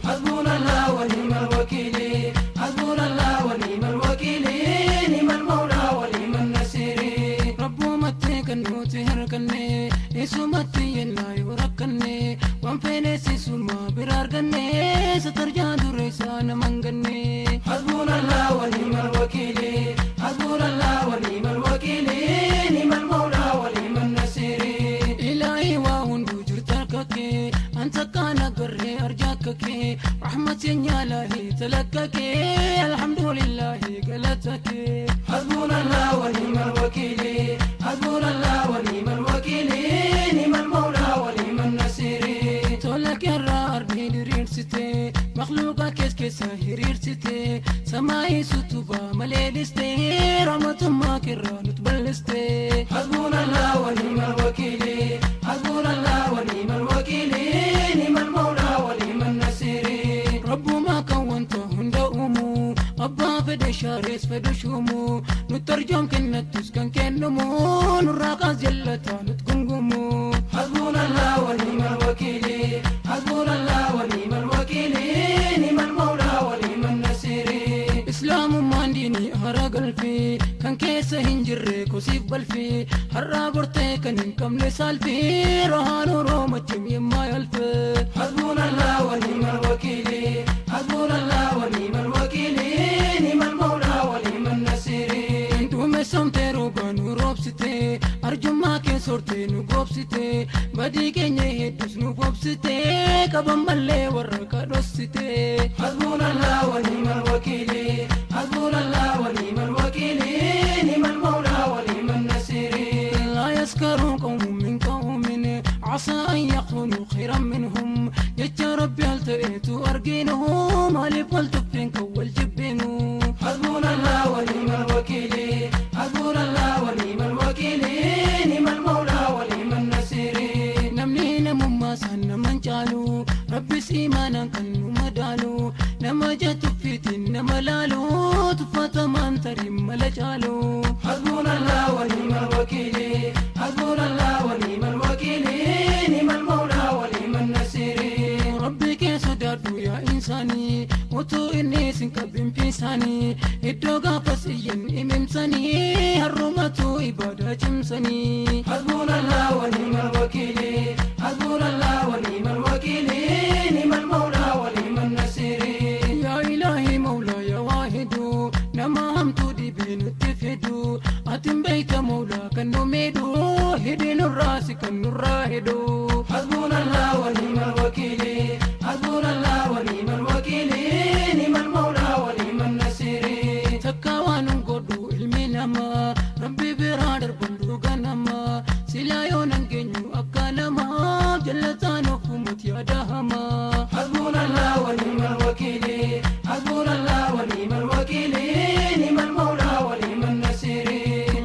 حسبنا الله ونعم الوكيل، حسبنا الله ونعم الوكيل، نعم المولى ونعم النصير. Rabbumatti kan nuti hirkanne, isumatti yennaa yoo rakkanne, waan feene sisuma bira arganne, satarjaa dureessaa nama hin ganne. حسبنا الله ونعم الوكيل، حسبنا الله ونعم الوكيل، نعم المولى ونعم النصير. Ilaahii waa hunduu jirta harka kee, anta kaana garree arjaa kee, rahmatiin yaalaahi talakka kee, alhamdulillahi galata kee. حسبنا الله ونعم الوكيل، حسبنا الله ونعم الوكيل، نعم المولى ونعم النصير. Tola keerraa ardii diriirsite, makhluuqa kees keessa hiriirsite, samaayii sutubaa malee dhiste, rahmatummaa keerraa nut bal'iste. حسبنا الله ونعم الوكيل، حسبنا الله ونعم الوكيل، نعم المولى ونعم النصير. Rabbumaa kan wanta hunda uumu, abbaa fedhe shaarees fedhe shuumu, nutti arjoom kennattus kan kennumu, nurraa qaas jallataa nut gungumu. حسبنا الله ونعم الوكيل، حسبنا الله ونعم الوكيل، نعم المولى ونعم النصير. Islaamummaan diinii hara galfee kan keessa hin jirre kosiif balfee, har'aa gortee kan hin qabne saalfee, rahaan oromachim yemmaa yalfe. حسبنا الله ونعم الوكيل، حسبنا الله ونعم الوكيل، نعم المولى ونعم النصير. Duumessamtee rooba nu roobsite, arjummaa kee soortee nu goobsite, badii keenya hedduus nu boobsite, qaban mallee warra kadhossite. حسبنا الله ونعم الوكيل، حسبنا الله ونعم الوكيل، نعم المولى ونعم النصير. لا يسكر قوم من قوم عسى أن يكونوا خيرا منهم، jecha rabbi al ta'eetu arginu, maaliif wal tuffeen kan wal jibbinu. حسبنا الله ونعم الوكيل، حسبنا الله ونعم الوكيل، نعم المولى ونعم النصير. Namni namummaa isaan naman caalu, rabbis imaanaan kan nu madaalu, nama jatuffiitiin nama laalu, tuffatamaan tarii mala caalu. حسبنا الله ونعم الوكيل، حسبنا الله ونعم الوكيل، نعم المولى ونعم النصير. Rabbi kee sodaadhu yaa insaanii, utuu inni sin qabin fiisaanii, iddoo gaafas iyyan imimsanii, har'umatu ibaadaa cimsanii. حسبنا الله ونعم الوكيل، حسبنا الله ونعم الوكيل، نعم المولى ونعم النصير. Yaa ilaahi mawlaa yaa waahidu, nama hamtuu dhibee nutti fidu, atin beeyta mawlaa kan nu miidhu, hidhi nurraa si kan nurraa hidhu. حسبنا الله ونعم الوكيل، حسبنا الله ونعم الوكيل، نعم المولى ونعم النصير. Takka waan hin godhu ilmi namaa, rabbi biraa darban dhuga namaa, silaa yoo nan geenyu akka namaa, jallataan ofumatti yaada hamaa. حسبنا الله ونعم الوكيل، حسبنا الله ونعم الوكيل، نعم المولى ونعم النصير.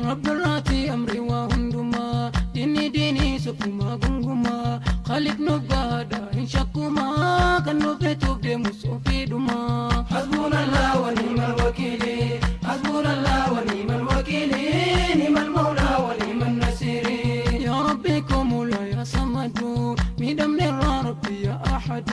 Rabbirraati amri waa hundumaa, diinni diinii sofumaa gungumaa, khaliq nuuf gahaadha hin shakkumaa, kan nuuf feetuuf deemus ofiidhumaa. حسبنا الله ونعم الوكيل، حسبنا الله ونعم الوكيل، نعم المولى ونعم النصير. يا ربي كم لا يا صمد، ميدمن ربي يا أحد،